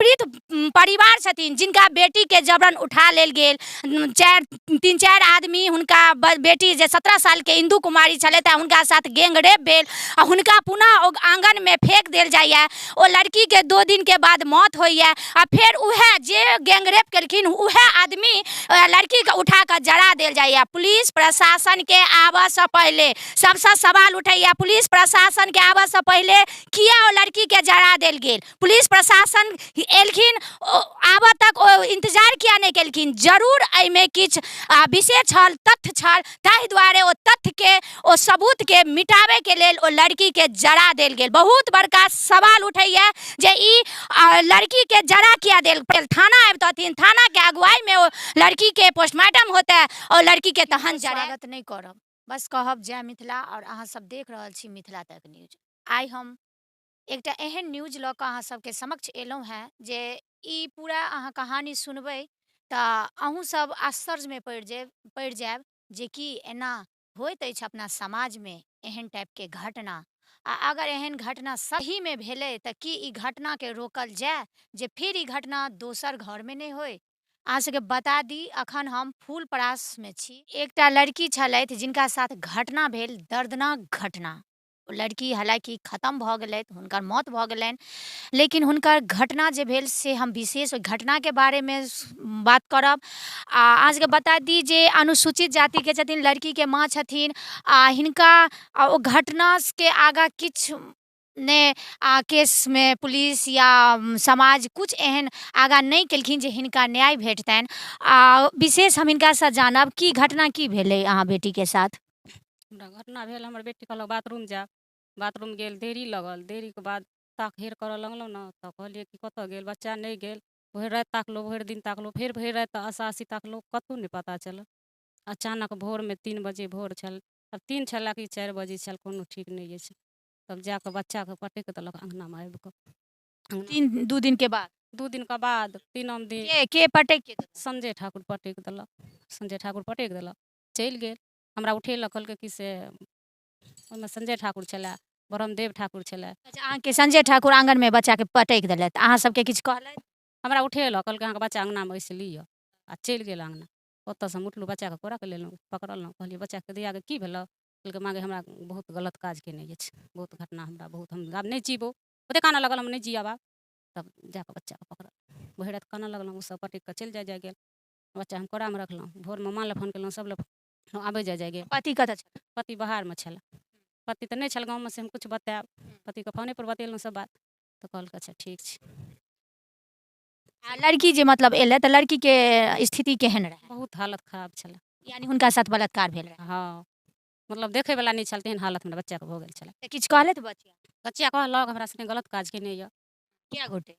पीड़ित परिवार छथिन जिनका बेटीके जबरन उठा लेल गेल। 4 3 4 आदमी हुनका बेटी जे 17 सालके इंदू कुमारी छलथि, हुनका साथ गैंग रेप भेल आ हुनका पुनः ओ आँगनमे फेक देल जाइए। ओ लड़कीके 2 दिनके बाद मौत होइए आ फेर उएह जे गैंग रेप केलखिन उएह आदमी लड़कीके उठा कऽ जरा देल जाइए। पुलिस प्रशासनके आबऽसँ पहिले सबसँ सवाल उठैए, पुलिस प्रशासनके आबऽसँ पहिले किया ओ लड़कीके जरा देल गेल? पुलिस प्रशासन एलखिन, आबऽ तक ओ इन्तजार किया नहि केलखिन? जरूर एहिमे किछु विषय छल, तथ्य छल, ताहि दुआरे ओ तथ्यके ओ सबूतके मिटाबैके लेल ओ लड़कीके जरा देल गेल। बहुत बड़का सवाल उठैए जे ई लड़कीके जरा किया देल गेल? थाना अबितथिन, थानाके अगुवाईमे ओ लड़कीके पोस्टमार्टम होतै और लड़कीके तहन जरा। स्वागत नहि करब, बस कहब जय मिथिला। आओर अहाँ सब देख रहल छी मिथिला तक न्यूज। आइ हम एकटा एहन न्यूज लऽ कऽ अहाँ सबके समक्ष एलहुँ हेँ जे ई पूरा अहाँ कहानी सुनबै तऽ अहूँ सब आश्चर्यमे पड़ि जायब जे कि एना होइत अछि अपना समाजमे एहन टाइपके घटना। आ अगर एहन घटना सहीमे भेलै तऽ की ई घटनाके रोकल जाय जे फेर ई घटना दोसर घरमे नहि होइ? अहाँ सबके बता दी, अखन हम फूलपरासमे छी। एकटा लड़की छलथि जिनका साथ घटना भेल, दर्दनाक घटना। ओ लड़की हालाँकि खतम भऽ गेलथि, हुनकर मौत भऽ गेलनि, लेकिन हुनकर घटना जे भेल से हम विशेष ओहि घटनाके बारेमे बात करब। आ अहाँ सबके बता दी जे अनुसूचित जातिके छथिन, लड़कीके माँ छथिन आ हिनका ओ घटनाके आगाँ किछु नहि आ केसमे पुलिस या समाज किछु एहन आगाँ नहि केलखिन जे हिनका न्याय भेटतनि। आ विशेष हम हिनकासँ जानब की घटना की भेलै अहाँ बेटीके साथ? हमरा घटना भेल, हमर बेटी कहलक बाथरूम जायब। बाथरूम गेल, देरी लगल। देरीके बाद ताक हेर करऽ लगलहुँ ने तऽ कहलियै कि कतऽ गेल बच्चा? नहि गेल। भरि राति ताकलहुँ, भरि दिन ताकलहुँ, फेर भरि राति आसा आसी ताकलहुँ, कतहु नहि पता चलल। अचानक भोरमे 3 बजे भोर छल, तब 3 छलए कि 4 बजे छल, कोनो ठीक नहि अछि। तब जा कऽ बच्चाके पटकि देलक अङ्गनामे आबि कऽ। 2 दिनके बाद? 2 दिनके बाद, तीनम दिन। के पटकि के देलक? संजय ठाकुर पटकि देलक। संजय ठाकुर पटकि देलक, चलि गेल। हमरा उठेलक, कहलकै कि से ओहिमे संजय ठाकुर छलै, ब्रह्मदेव ठाकुर छलै। अच्छा, अहाँके संजय ठाकुर आङ्गनमे बच्चाके पटकि देलथि, अहाँ सबके किछु कहलथि? हमरा उठेलक, कहलकै अहाँके बच्चा अङ्गनामे अछि, लिअ, आ चलि गेल अङ्गना। ओतऽसँ हम उठलहुँ, बच्चाके कोराके लेलहुँ, पकड़लहुँ, कहलियै बच्चाके दैया की भेलौ? कहलकै माँ गे, हमरा बहुत गलत काज केने अछि, बहुत घटना हमरा बहुत, हम आब नहि जीबौ। ओते कानऽ लगल, हम नहि जियब आब। तब जाकऽ बच्चाके पकड़ल। भरि राति कानऽ लगलहुँ। ओसब पटकि कऽ चलि जाइ जाइ गेल। बच्चा हम कोरामे रखलहुँ। भोरमे माँ लग फोन केलहुँ, सब लग आबै जाइ जाइ गेल। पति कतऽ छल? पति बाहरमे छलै। पति तऽ नहि छल गाँवमे से हम किछु बतायब। पतिके फोनेपर बतेलहुँ सब बात तऽ कहलक अच्छा ठीक छै। आ लड़की जे मतलब एलै तऽ लड़कीके स्थिति केहन रहै? बहुत हालत खराब छलै। यानी हुनका साथ बलात्कार भेल रहै? हँ, मतलब देखैवला नहि छल तेहन हालत हमरा बच्चाके भऽ गेल छलै। तऽ किछु कहलथि बच्चा? बच्चा कहलक हमरा सङ्गे गलत काज केने यऽ। कए गोटे?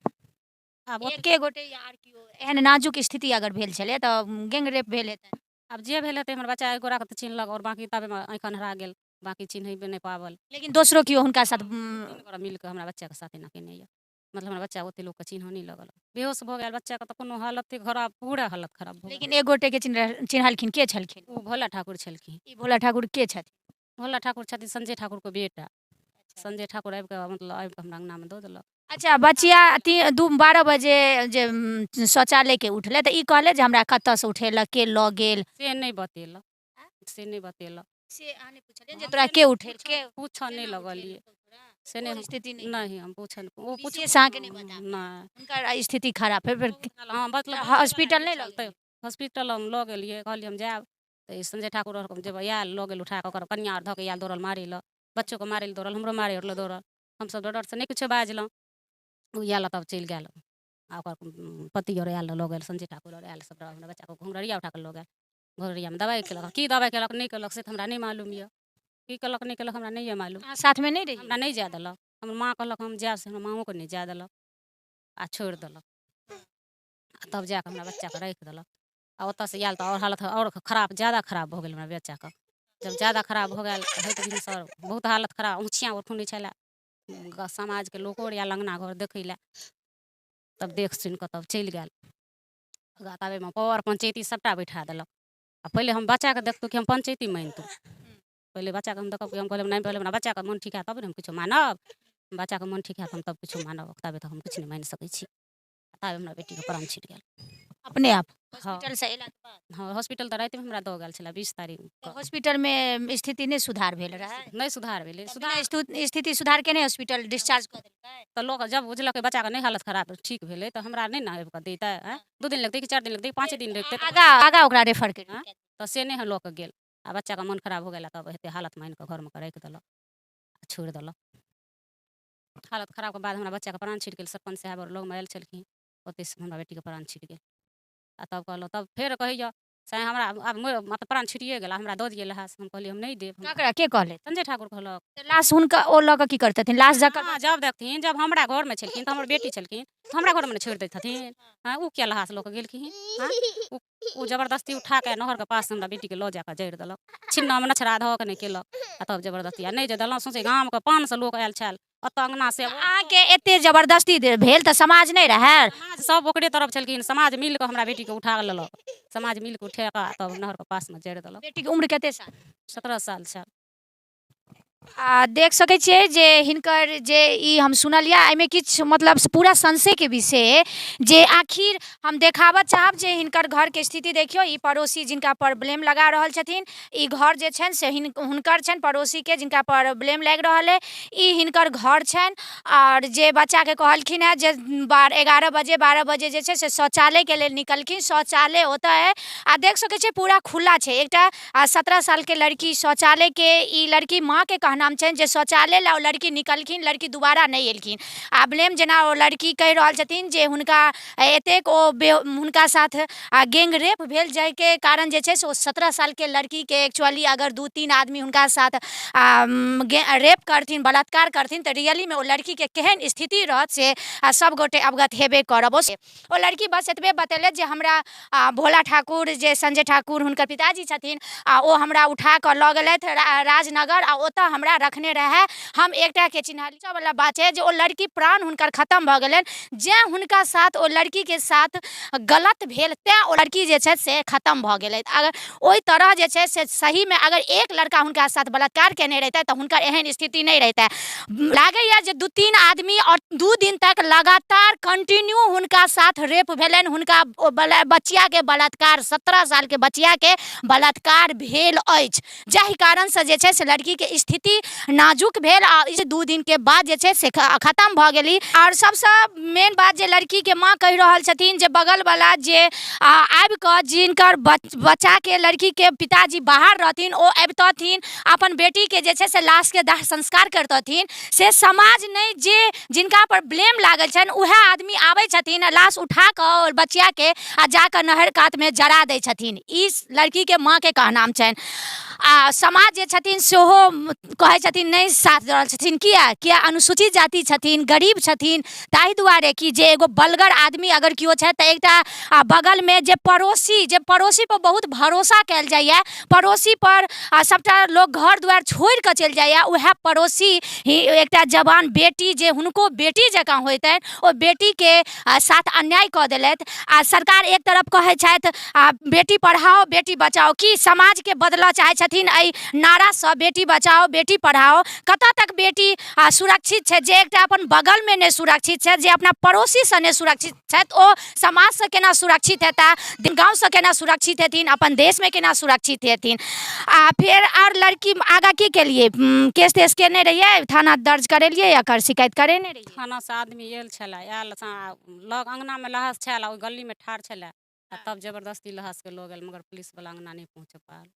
आब एके गोटे या आर केओ? एहन नाजुक स्थिति अगर भेल छलै तऽ गैंग रेप भेल हेतै। आब जे भेल हेतै, हमर बच्चा एक गोटाके तऽ चिन्हलक आओर बाँकी ताबेमे आँखि अन्हरा गेल, बाँकी चिन्हबे नहि पाबल। लेकिन दोसरो केओ हुनका साथ? तीन गोटा मिलि कऽ हमरा बच्चाके साथ एना केने यऽ। मतलब हमरा बच्चा ओते लोकके चिन्हऽ नहि लगल। बेहोश भऽ गेल बच्चाके तऽ कोनो हालते खराब, पूरा हालत खराब भऽ गेल। लेकिन एक गोटेके चिन्हलखिन, के छलखिन? ओ भोला ठाकुर छलखिन। ई भोला ठाकुर के छथिन? भोला ठाकुर छथिन संजय ठाकुरके बेटा। संजय ठाकुर आबि कऽ मतलब आबि कऽ हमरा अङ्गनामे दऽ देलक। अच्छा, बचिया 3, 2, 12 बजे जे शौचालयके उठलै तऽ ई कहलै जे हमरा कतऽसँ उठेलक, के लऽ गेल? से नहि बतेलक, से नहि बतेलक। से अहाँ नहि पुछलियै जे तोरा के उठेल, के पूछऽ नहि लगलियै से नहि। स्थिति नहि हम पूछऽ, ओ पूछ अहाँके नहि बता? नहि। हुनकर स्थिति खराब फेर? हँ, मतलब हॉस्पिटल नहि लऽ? हॉस्पिटल हम लऽ गेलियै। कहलियै हम जायब तऽ ई संजय ठाकुर आओर जब आयल, लऽ गेल उठा कऽ। ओकर कनिआँ आर धऽ कऽ आयल, दौड़ल मारै लए। बच्चोके मारै लए दौड़ल, हमरो मारै लए दौड़ल। हमसब डरसँ नहि किछो बाजलहुँ। ओ आयल, तब चलि गेल आ ओकर पति आओर आयल, लऽ गेल। संजय ठाकुर आओर आयल, सबटा हमरा बच्चाके घुंघरड़िया उठा कऽ लऽ गेल। घुंघरड़ियामे दबाइ केलक। की दबाइ केलक, नहि केलक, से तऽ हमरा नहि मालूम यऽ। की केलक, नहि केलक, हमरा नहि यऽ मालूम। अहाँ साथमे नहि रही? हमरा नहि जाय देलक। हमर माँ कहलक हम जायब, से हमर माँओके नहि जाय देलक आ छोड़ि देलक। आ तब जाकऽ हमरा बच्चाके राखि देलक। आ ओतऽसँ आयल तऽ आओर हालत आओर खराब, जादा खराब भऽ गेल हमरा बच्चाके। जब जादा खराब भऽ गेल होइत भिनसर बहुत हालत खराब, औँछिया आओर खुनै छलै। समाजके लोको आर आयल अङ्गना घर देखै लए। तब देख सुनि कऽ तब चलि गेल। ताबेमे पर पंचैती सबटा बैठा देलक। आ पहिले हम बच्चाके देखतहुँ कि हम पंचैती मानितहुँ? पहिले बच्चाके हम देखब कि हम कहलियै नहि, पहिले हमरा बच्चाके मोन ठीक हैत तब ने हम किछो मानब। बच्चाके मोन ठीक हैत हम तब किछो मानब, ताबे तक हम किछु नहि मानि सकै छी। ताबे हमरा बेटीके प्राण छुटि गेल। अपने आप हँ। हॉस्पिटलसँ अयलाके बाद? हँ, हॉस्पिटल तऽ रातिमे हमरा दऽ गेल छलै 20 तारीखके। हॉस्पिटलमे स्थिति नहि सुधार भेल रहै? नहि सुधार भेलै। सुधार स्थिति सुधार केने हॉस्पिटल डिस्चार्ज कऽ देलकै? तऽ लोक जब बुझलकै बच्चाके नहि हालत खराब ठीक भेलै तऽ हमरा नहि ने आबि कऽ दैतै। आँय, 2 दिन लगतै कि 4 दिन लगतै, 5 दिन लगतै? आगा आगा ओकरा रेफर करि आँय? तऽ से नहि लऽ कऽ गेल आ बच्चाके मोन खराब हो गेल तब एते हालतमे आनि कऽ घरमे कऽ राखि देलक आ छोड़ि देलक। हालत खराबके बाद हमरा बच्चाके प्राण छुटि गेल। सरपञ्च साहेब आओर लगमे आयल छलखिन, ओतहिसँ हमरा बेटीके प्राण छुटि गेल। आ तब कहलहुँ, तब फेर कहैए से हमरा आब मतलब प्राण छुटिए गेल, हमरा दऽ दिअ लहास। हम कहलियै हम नहि देब। ककरा के कहले? संजय ठाकुर कहलक। लाश हुनका ओ लऽ कऽ की करतथिन? लाश जकर हँ, जब देखथिन, जब हमरा घरमे छलखिन तऽ हमर बेटी छलखिन तऽ हमरा घरमे ने छोड़ि दैत हथिन। हँ, ओ किया लहास लऽ कऽ गेलखिन? हँ, ओ जबरदस्ती उठा कऽ नहरके पास हमरा बेटीके लऽ जाकऽ जड़ि देलक। छिन्नामे नछड़ा धऽ कऽ नहि केलक आ तब जबरदस्ती आ नहि जे देलहुँ। सौंसे गामके 500 लोक आयल छल ओतऽ अङ्गना से। अहाँके एते जबरदस्ती भेल तऽ समाज नहि रहै? समाज सब ओकरे तरफ छलखिन। समाज मिल कऽ हमरा बेटीके उठा लेलक। समाज मिल कऽ उठा कऽ तब नहरके पासमे जड़ि देलक। बेटीके उम्र कते साल? 17 साल छल। आ देख सकै छियै जे हिनकर जे ई हम सुनलियै एहिमे किछु मतलब पूरा संशयके विषय जे आखिर हम देखाबऽ चाहब जे हिनकर घरके स्थिति देखियौ। ई पड़ोसी जिनका पर ब्लेम लगा रहल छथिन, ई घर जे छनि से हुनकर छनि, पड़ोसीके जिनका पर ब्लेम लागि रहल अइ, ई हिनकर घर छनि। आओर जे बच्चाके कहलखिन हेँ जे 11 बजे 12 बजे जे छै से शौचालयके लेल निकलखिन, शौचालय ओतऽ अइ आ देख सकै छियै पूरा खुला छै। एकटा 17 सालके लड़की शौचालयके, ई लड़की माँके कहनाम छनि जे शौचालय लए ओ लड़की निकलखिन, लड़की दुबारा नहि एलखिन। आ ब्लेम जेना ओ लड़की कहि रहल छथिन जे हुनका एतेक ओ हुनका साथ गैंग रेप भेल, जाहिके कारण जे छै से ओ 17 सालके लड़कीके एक्चुअली अगर 2-3 आदमी हुनका साथ रेप करथिन, बलात्कार करथिन तऽ रियलीमे ओ लड़कीके केहन स्थिति रहत से सब गोटे अवगत हेबे करब। ओ लड़की बस एतबे बतेलथि जे हमरा भोला ठाकुर जे संजय ठाकुर हुनकर पिताजी छथिन आ ओ हमरा उठा कऽ लऽ गेलथि राजनगर आ ओतऽ हमरा रखने रहए। हम एकटाके चिन्हल वला बात छै जे ओ लड़की प्राण हुनकर खतम भऽ गेलनि। जेँ हुनका साथ ओ लड़कीके साथ गलत भेल तैँ ओ लड़की जे छै से खतम भऽ गेलथि। अगर ओहि तरह जे छै से सहीमे अगर एक लड़का हुनका साथ बलात्कार केने रहितै तऽ हुनकर एहन स्थिति नहि रहितै। लागैए जे 2-3 आदमी आओर 2 दिन तक लगातार कंटिन्यू हुनका साथ रेप भेलनि, हुनका ओ बचियाके बलात्कार, 17 सालके बचियाके बलात्कार भेल अछि, जाहि कारणसँ जे छै से लड़कीके स्थिति नाजुक भेल आ ई 2 दिनके बाद जे छै से खतम भऽ गेली। आओर सबसँ मेन बात जे लड़कीके माँ कहि रहल छथिन जे बगलवला जे आबिकऽ जिनकर बच्चाके लड़कीके पिताजी बाहर रहथिन ओ अबितथिन अपन बेटीके जे छै से लाशके दाह संस्कार करितथिन, से समाज नहि, जे जिनका पर ब्लेम लागल छनि उएह आदमी आबै छथिन आ लाश उठा कऽ आओर बचियाके आ जाकऽ नहर कातमे जरा दै छथिन। ई लड़कीके माँके कहनाम छनि। आ समाज जे छथिन सेहो कहै छथिन नहि साथ दऽ रहल छथिन। किया? किया अनुसूचित जाति छथिन, गरीब छथिन, ताहि दुआरे कि जे एगो बलगर आदमी अगर केओ छथि तऽ एकटा बगलमे जे पड़ोसी, जे पड़ोसी पर बहुत भरोसा कयल जाइए, पड़ोसी पर सबटा लोक घर दुआरि छोड़ि कऽ चलि जाइए, उएह पड़ोसी ही एकटा जवान बेटी जे हुनको बेटी जकाँ होइतनि ओ बेटीके साथ अन्याय कऽ देलथि। आ सरकार एक तरफ कहै छथि बेटी पढ़ाओ बेटी बचाओ, की समाजके बदलऽ चाहै छथिन एहि नारासँ बेटी बचाओ बेटी पढ़ाओ? कतऽ तक बेटी सुरक्षित छै? जे एकटा अपन बगलमे नहि सुरक्षित छथि, जे अपना पड़ोसीसँ नहि सुरक्षित छथि, ओ समाजसँ केना सुरक्षित हेता, गाँवसँ केना सुरक्षित हेथिन, अपन देशमे केना सुरक्षित हेथिन? आ फेर आओर लड़की आगाँ की केलियै? केस तेस केने रहियै? थाना दर्ज करेलियै? एकर शिकायत करेने रहियै? थानासँ आदमी आयल छलै, आयल लग अङ्गनामे लहास छल आ ओहि गलीमे ठाढ़ छलै आ तब जबरदस्ती लहासके लऽ गेल, मगर पुलिसवला अङ्गना नहि पहुँच पायल।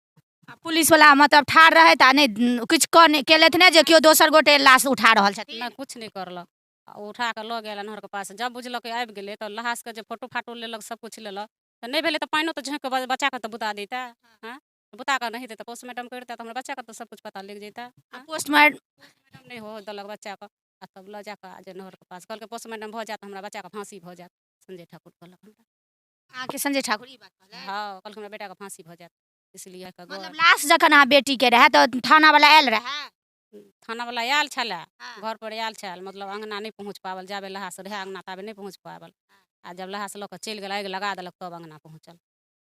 पुलिसवला मतलब ठाढ़ रहथि आ नहि किछु कऽ नहि केलथि, नहि जे केओ दोसर गोटे लाश उठा रहल छथिन? नहि, किछु नहि करलक आ उठा कऽ लऽ गेल नहरके पास। जब बुझलक आबि गेलै तऽ लहासके जे फोटो फाटो लेलक, सबकिछु लेलक तऽ नहि भेलै तऽ पानिओ तऽ झाँकि कऽ बच्चाके तऽ बुता दैतै। हँ, बुता कऽ नहि हेतै तऽ पोस्टमार्टम करितै तऽ हमरा बच्चाके तऽ सबकिछु पता लागि जैतै। पोस्टमार्टम नहि हो देलक बच्चाके आ तब लऽ जाकऽ जे नहरके पास कहलकै पोस्टमार्टम भऽ जायत हमरा बच्चाके फाँसी भऽ जायत। संजय ठाकुर कहलक हमरा। अहाँके संजय ठाकुर ई बात कहलक? हँ, कहलक हमरा बेटाके फाँसी भऽ जायत, इसलिए मतलब लाश जखन अहाँ बेटीके रहए तऽ थानावला आयल रहए? थानावला आयल छलए, घर पर आयल छल, मतलब अङ्गना नहि पहुँच पाओल, जाबे लहास रहए अङ्गना ताबे नहि पहुँच पाओल आ जब लहास लऽ कऽ चलि गेल, आगि लगा देलक तब अङ्गना पहुँचल।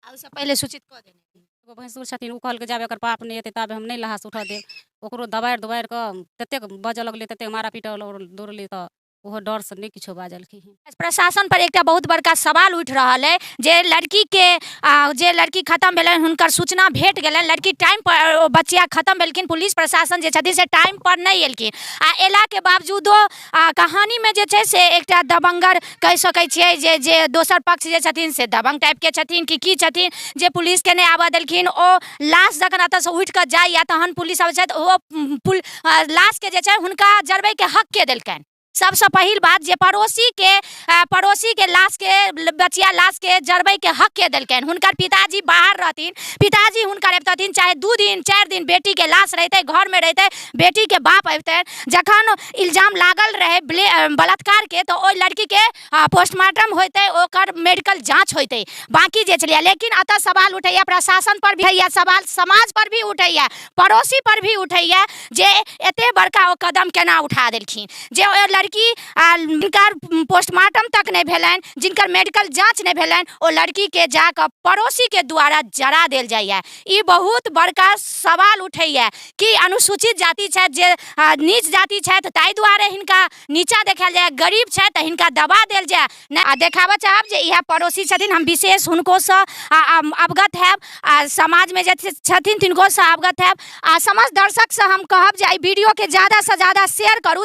आ ओहिसँ पहिले सूचित कऽ देने? एगो भैंसुर छथिन, ओ कहलकै जाबे एकर बाप नहि एतै ताबे हम नहि लहास उठऽ देब। ओकरो दबारि दुबारि कऽ ततेक बजऽ लगलै, ततेक मारा पीटऽ दौड़लै तऽ ओहो डरसँ नहि किछो बाजलखिन। प्रशासन पर एकटा बहुत बड़का सवाल उठि रहल अइ जे लड़कीके जे लड़की खतम भेलनि हुनकर सूचना भेट गेलनि, लड़की टाइम पर ओ बचिया खतम भेलखिन, पुलिस प्रशासन जे छथिन से टाइम पर नहि एलखिन आ एलाके बावजूदो कहानीमे जे छै से एकटा दबंगर कहि सकै छियै जे जे दोसर पक्ष जे छथिन से दबंग टाइपके छथिन कि की छथिन जे पुलिसके नहि आबऽ देलखिन। ओ लाश जखन एतऽसँ उठि कऽ जाइए तहन पुलिस अबै छथि, ओ लाशके जे छै हुनका जरबैके हक के देलकनि? सबसँ पहिल बात जे पड़ोसीके लाशके बचिया लाशके जरबैके हक के देलकनि? हुनकर पिताजी बाहर रहथिन, पिताजी हुनकर अबितथिन, चाहे 2 दिन 4 दिन बेटीके लाश रहितै, घरमे रहितै, बेटीके बाप अबितनि। जखन इल्जाम लागल रहै बलात्कारके तऽ ओहि लड़कीके पोस्टमार्टम होइतै, ओकर मेडिकल जाँच होइतै, बाँकी जे छलैए। लेकिन एतऽ सवाल उठैए, प्रशासन पर भी उठैए सवाल, समाज पर भी उठैए, पड़ोसी पर भी उठैए जे एते बड़का ओ कदम केना उठा देलखिन जे ओ लड़की जिनकर पोस्टमार्टम तक नहि भेलनि, जिनकर मेडिकल जाँच नहि भेलनि, ओ लड़कीके जाकऽ पड़ोसीके द्वारा जरा देल जाइए। ई बहुत बड़का सवाल उठैए कि अनुसूचित जाति छथि जे नीच जाति छथि ताहि दुआरे हिनका नीचा देखायल जाय, गरीब छथि तऽ हिनका दबा देल जाय। नहि आ देखाबऽ चाहब जे इएह पड़ोसी छथिन, हम विशेष हुनकोसँ अवगत हैब आ समाजमे जे छथिन तिनकोसँ अवगत हैब आ समस्त दर्शकसँ हम कहब जे एहि वीडियोके ज्यादासँ ज्यादा शेयर करू।